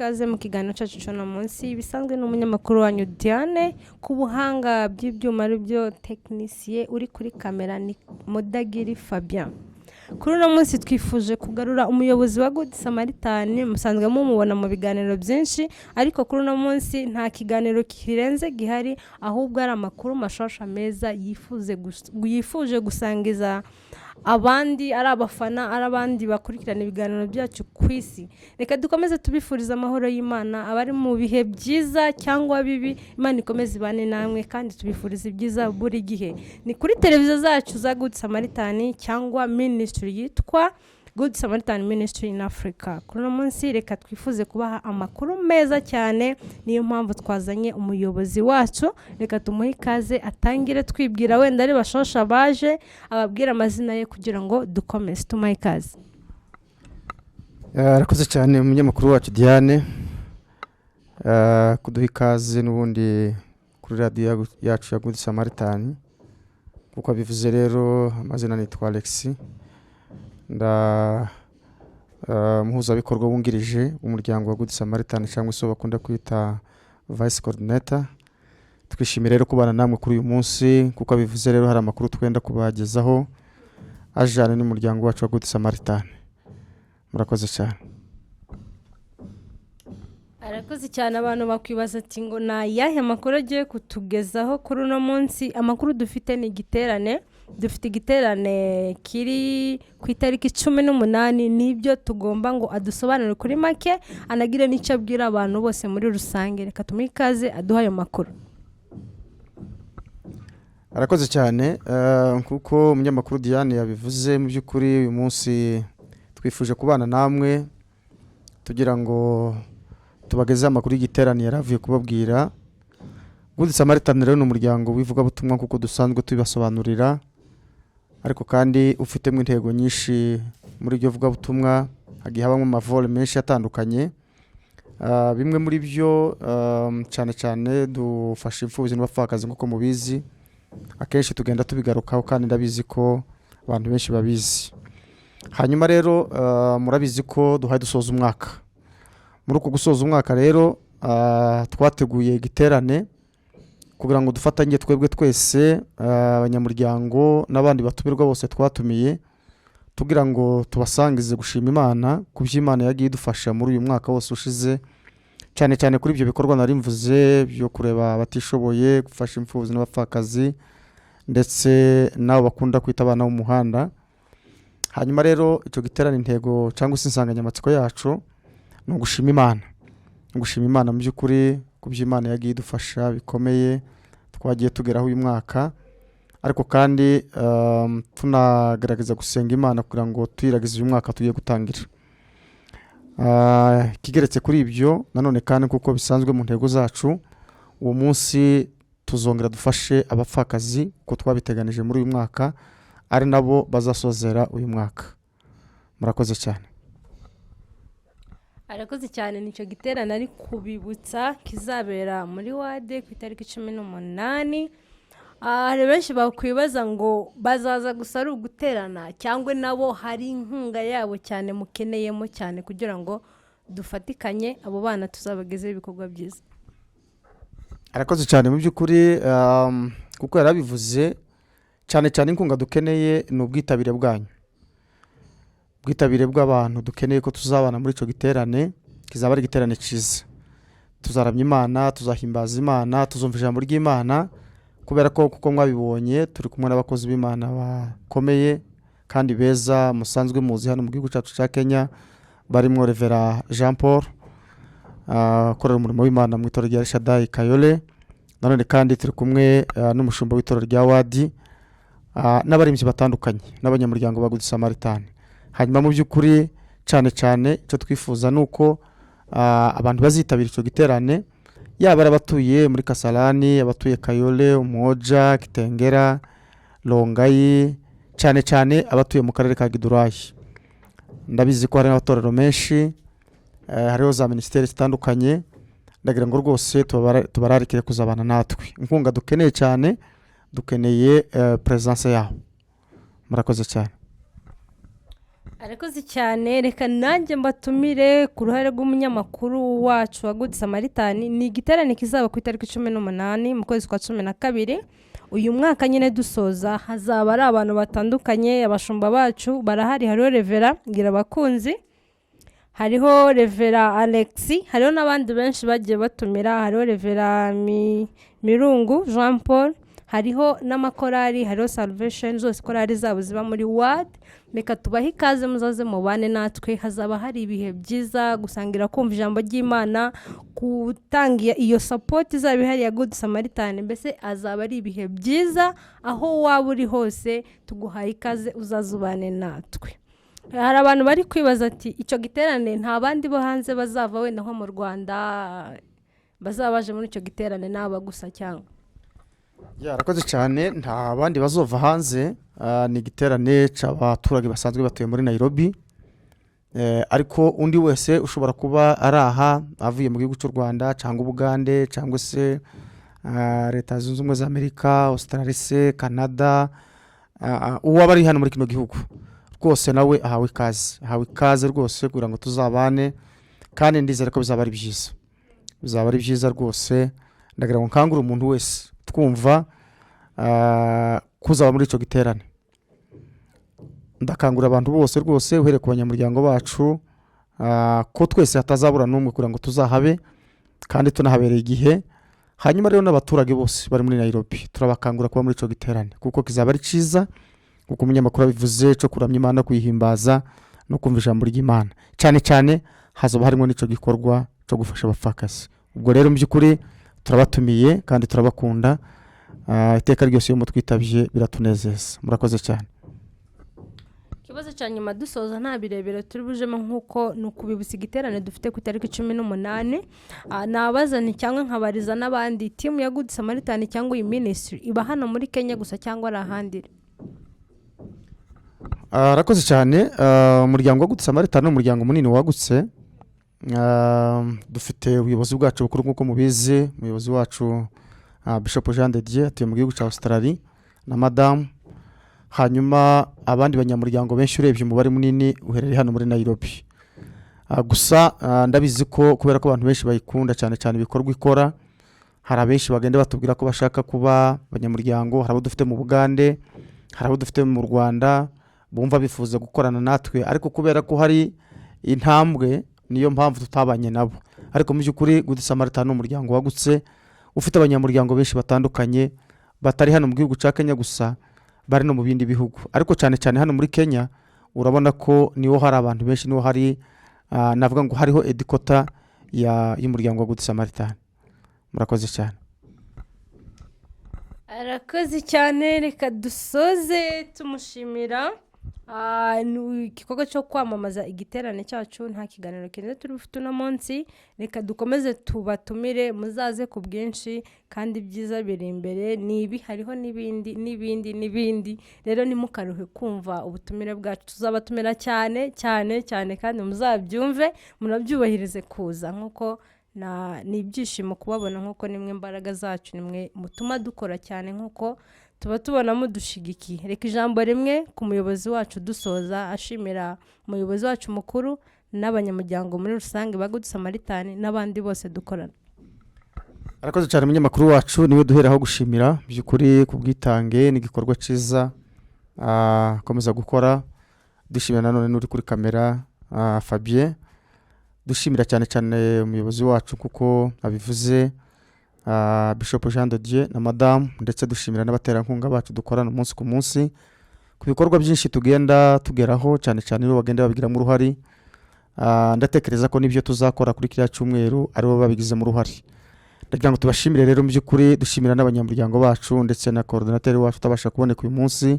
Ikaze mu kiganiro cyacu cy'uno munsi. Bisanzwe n'umunyamakuru wanyu Diane, ku buhanga bw'ibyuma ari byo tekinisiye, uri kuri kamera ni Mudagiri Fabien. Kuri uno munsi twifuje kugarura umuyobozi wa Good Samaritan. Musanzwe mumubona mu biganiro byinshi, ariko kuri uno munsi nta kiganiro kirenze gihari, ahubwo ari amakuru mashasha meza yifuje gusangiza abandi, ari abafana, ari abandi bakurikirana ibiganiro byacu ku isi. Reka dukomeze tubifuriza amahoro y'Imana. Abari mu bihe byiza cyangwa bibi, Imana ikomeze ibane namwe, kandi tubifuriza ibyiza buri gihe. Ni kuri televiziyo zacu za Good Samaritan cyangwa ministry yitwa Good Samaritan Ministry in Africa. Kuri uno munsi reka twifuze kubaha amakuru meza cyane, niyo mpamvu twazanye umuyobozi wacu. Reka tumuhe ikaze, atangire twibwira, wenda ari bashosha baje, ababwire amazina ye kugira ngo dukomeze. Tumuhe ikaze. Arakoze cyane umunyamakuru wacu Diane kuduha ikaze n'ubundi kuri radiyo yacu ya Good Samaritan. Kuko abivuze rero, amazina nitwa Alex, nda umuhuzabikorwa wungirije w'umuryango wa Good Samaritan, cyangwa se bakunda kwita vice coordinator. Twishimiye rero kubana namwe kuri uyu munsi. Kuko abivuze rero, hari amakuru twenda kubagezaho ajyanye n'umuryango wacu wa Good Samaritan. Murakoze cyane. Arakoze cyane. Abantu bakwibaza ati ngo ni ayahe makuru agiye kutugezaho kuri uno munsi? Amakuru dufite ni igiterane. Dufite igiterane kiri ku itariki 18. Nibyo tugomba ngo adusobanurire kuri make, anagire n'icyo abwira abantu bose muri rusange. Reka tumuhe ikaze aduhe ayo makuru. Arakoze cyane. Kuko umunyamakuru Diane yabivuze, mu by'ukuri uyu munsi twifuje kubana namwe tugira ngo tubagezeho amakuru y'igiterane yari avuye kubabwira. Good Samaritan rero ni umuryango w'ivugabutumwa, kuko dusanzwe tubibasobanurira, ariko kandi ufitemo intego nyinshi. Muri iryo vugabutumwa hagiye habamo amavolets menshi atandukanye. Bimwe muri byo, cyane cyane dufasha imfubyi n'abapfakazi, nk'uko mubizi, akenshi tugenda tubigarukaho, kandi ndabizi ko abantu benshi babizi. Hanyuma rero murabizi ko duhaye dusoza umwaka. Muri uku gusoza umwaka rero, twateguye igiterane kugira ngo dufatanye twebwe twese, abanyamuryango n'abandi batumirwa bose twatumiye, tugira ngo tubasangize gushima Imana ku byo Imana yagiye idufasha muri uyu mwaka wose ushize, cyane cyane kuri ibyo bikorwa nari mvuze byo kureba abatishoboye, gufasha imfubyi n'abapfakazi, ndetse n'abo bakunda kwita abana b'umuhanda. Hanyuma rero icyo giterane, intego cyangwa se insanganyamatsiko yacu ni ugushima Imana. Ni ugushima Imana mu by'ukuri ku byo Imana yagiye idufasha bikomeye twagiye tugeraho uyu mwaka, ariko kandi tunagerageza gusenga Imana kugira ngo tuyiragize uyu mwaka tugiye gutangira. Ikigeretse kuri ibyo nanone kandi, kuko bisanzwe mu ntego zacu, uwo munsi tuzongera dufashe abapfakazi ko twabiteganije muri uyu mwaka, ari nabo bazasozera uyu mwaka. Murakoze cyane. Arakoze cyane. Nicyo giterane ari kubibutsa kizabera muri ward ku itariki 18. Hari benshi bakwibaza ngo bazaza gusa ari uguterana, cyangwa nabo hari inkunga yabo cyane mukeneyemo cyane kugira ngo dufatikanye abo bana tuzabagezeho ibikorwa byiza? Arakoze cyane. Mu by'ukuri, kuko yarabivuze, cyane cyane inkunga dukeneye ni ubwitabire bwanyu, ubwitabire bw'abantu. Dukeneye ko tuzabana muri icyo giterane. Kizaba ari igiterane cyiza, tuzaramya Imana, tuzahimbaza Imana, tuzumva ijambo ry'Imana, kubera ko kuko mwabibonye turi kumwe n'abakozi b'Imana bakomeye kandi beza musanzwe muzi hano mu gihugu cyacu cya Kenya, barimo Reverend Jean Paul, akorera umurimo w'Imana mu itorero rya Shadayi Kayole. Nanone kandi turi kumwe n'umushumba w'itorero rya ward, n'abaririmbyi batandukanye n'abanyamuryango ba Good Samaritan. Hanyuma mu by'ukuri, cyane cyane icyo twifuza ni uko abantu bazitabira icyo giterane, yaba ari abatuye muri Kasarani, abatuye Kayole, Umoja, Kitengela, Rongai, cyane cyane abatuye mu karere ka Githurai. Ndabizi ko hari n'amatorero menshi, hariho za minisiteri zitandukanye. Ndagira ngo rwose tubararikire kuzabana natwe. Inkunga dukeneye cyane, dukeneye presence yaho. Murakoze cyane. Arakoze cyane. Reka nanjye mbatumire ku ruhare rw'umunyamakuru wacu wa Good Samaritan. Ni igiterane kizaba ku itariki 18 mu kwezi kwa 12 uyu mwaka nyine dusoza. Hazaba ari abantu batandukanye, abashumba bacu barahari, hariho Reverend Ngirabakunzi, hariho Reverend Alexi, hariho n'abandi benshi bagiye batumira, hariho Reverend Mirungu Jean Paul, hariho n'amakorari, hariho Salvation, zose korari zabo ziba muri ward. Reka tubahe ikaze, muzaze mubane natwe. Hazaba hari ibihe byiza, gusangira, kumva ijambo ry'Imana, gutanga iyo support izaba ihari ya Good Samaritan. Mbese azaba ari ibihe byiza. Aho waba uri hose, tuguhaye ikaze, uzaze ubane natwe. Hari abantu bari kwibaza ati: "Icyo giterane nta bandi bo hanze bazava wenda nko mu Rwanda bazaba baje muri icyo giterane, n'aba gusa cyangwa?" Yarakoze cyane. Nta bandi bazova hanze. Ni igiterane cy'abaturage basanzwe batuye muri Nairobi. Ariko undi wese ushobora kuba ari aha avuye mu gihugu cy'u Rwanda cyangwa Ubugande cyangwa se Leta Zunze Ubumwe za Amerika, Australia se, Canada, uwaba ari hano muri kino gihugu rwose nawe ahawe ikaze, ahawe ikaze rwose kugira ngo tuzabane, kandi ndizera ko bizaba ari byiza, bizaba ari byiza rwose. Ndagira ngo nkangure umuntu wese twumva kuzaba muri icyo giterane. Ndakangurira abantu bose rwose, uhereye ku banyamuryango bacu, ko twese hatazabura n'umwe kugira ngo tuzahabe kandi tunahabereye igihe. Hanyuma rero n'abaturage bose bari muri Nairobi turabakangurira kuba muri icyo giterane, kuko kizaba ari cyiza, kuko umunyamakuru abivuze, cyo kuramya Imana, kuyihimbaza no kumva ijambo ry'Imana. Cyane cyane hazaba harimo n'icyo gikorwa cyo gufasha abapfakazi. Ubwo rero mu by'ukuri turabatumiye kandi turabakunda. Iteka ryose iyo mutwitabye biratunezeza. Murakoze cyane. Ikibazo cya nyuma dusoza, nta birebire turi bujemo, nk'uko ni ukubibutsa igiterane dufite ku itariki 18. Nabazani cyangwa nkabariza n'abandi, team ya Good Samaritan cyangwa iyi ministry iba hano muri Kenya gusa cyangwa ari ahandi? Arakoze cyane. Umuryango wa Good Samaritan ni umuryango munini wagutse. Dufite ubuyobozi bwacu bukuru nk'uko mubizi, umuyobozi wacu Bishop Jean de Dieu atuye mu gihugu cya Australia na madamu. Hanyuma abandi banyamuryango benshi, urebye umubare munini uherereye hano muri Nairobi. Gusa ndabizi ko kubera ko abantu benshi bayikunda cyane cyane ibikorwa ikora, hari abenshi bagenda batubwira ko bashaka kuba abanyamuryango. Hari abo dufite mu Bugande, hari abo dufite mu Rwanda bumva bifuza gukorana natwe, ariko kubera ko hari intambwe niyo mpamvu tutabanye nabo. Ariko mu by'ukuri Good Samaritan ni umuryango wagutse ufite abanyamuryango benshi batandukanye, batari hano mu gihugu cya Kenya gusa, bari no mu bindi bihugu, ariko cyane cyane hano muri Kenya urabona ko niho hari abantu benshi, niho hari navuga ngo hariho headquarter y'umuryango wa Good Samaritan. Murakoze cyane. Arakoze cyane. Reka dusoze tumushimira. Ni igikorwa cyo kwamamaza igiterane cyacu. Nta kiganiro kirenze turi bufite uno munsi. Reka dukomeze tubatumire, muzaze ku bwinshi, kandi ibyiza biri imbere. Ni ibi, hariho n'ibindi n'ibindi n'ibindi. Rero ntimukaruhe kumva ubutumire bwacu, tuzabatumira cyane cyane cyane, kandi muzabyumve munabyubahirize kuza, nk'uko ni ibyishimo kubabona, nk'uko nimwe imbaraga zacu, nimwe mutuma dukora cyane, nk'uko tuba tubona mudushigikiye. Reka ijambo rimwe ku muyobozi wacu dusoza, ashimira umuyobozi wacu mukuru n'abanyamuryango muri rusange ba Good Samaritan n'abandi bose dukorana. Arakoze cyane umunyamakuru wacu, niwe duheraho gushimira by'ukuri ku bwitange n'igikorwa cyiza akomeza gukora. Dushimira nanone n'uri kuri kamera Fabien. Dushimira cyane cyane umuyobozi wacu kuko abivuze, Bishop Jean de Dieu na madamu, ndetse dushimira n'abaterankunga bacu dukorana umunsi ku munsi ku bikorwa byinshi tugenda tugeraho, cyane cyane iyo bagenda babigiramo uruhare. Ndatekereza ko n'ibyo tuzakora kuri kiriya cyumweru aribo babigizemo uruhare. Ndagira ngo tubashimire rero mu by'ukuri, dushimira n'abanyamuryango bacu ndetse na coordinateur wacu utabasha kuboneka uyu munsi,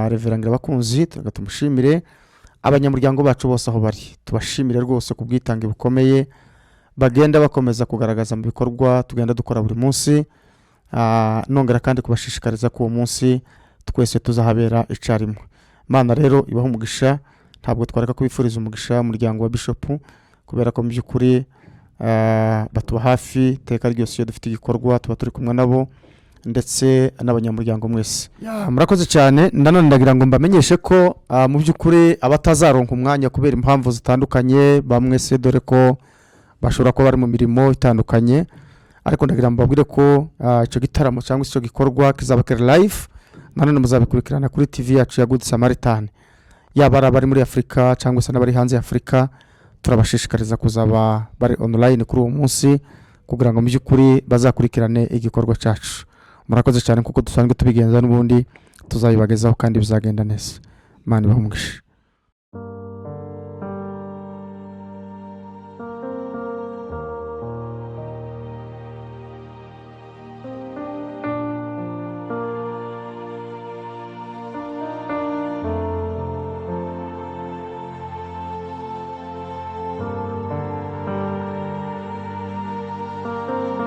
Reverend Ngirabakunzi, tugaga tumushimire. Abanyamuryango bacu bose aho bari tubashimire rwose ku bwitange bukomeye bagenda bakomeza kugaragaza mu bikorwa tugenda dukora buri munsi. Nongera kandi kubashishikariza ko uwo munsi twese tuzahabera icyarimwe. Imana rero ibaha umugisha. Ntabwo twareka kubifuriza umugisha umuryango wa Bishop, kubera ko mu by'ukuri batuba hafi iteka ryose. Iyo dufite igikorwa tuba turi kumwe nabo. Ndetse n'abanyamuryango mwese. Ya, murakoze cyane. Nanone ndagira ngo mbamenyeshe ko mu by'ukuri abatazaronka umwanya kubera impamvu zitandukanye, bamwe se dore ko bashobora kuba bari mu mirimo itandukanye, ariko ndagira ngo mbabwire ko icyo gitaramo cyangwa se icyo gikorwa kizaba kiri live. Nanone muzabikurikirana kuri TV yacu ya Good Samaritan. Yaba ari abari muri Afurika cyangwa se n'abari hanze ya Afurika, turabashishikariza kuzaba bari online kuri uwo munsi kugira ngo mu by'ukuri bazakurikirane igikorwa cyacu. Murakoze cyane. Kuko dusanzwe tubigenza n'ubundi tuzabibagezaho kandi bizagenda neza. Imana ibahe umugisha.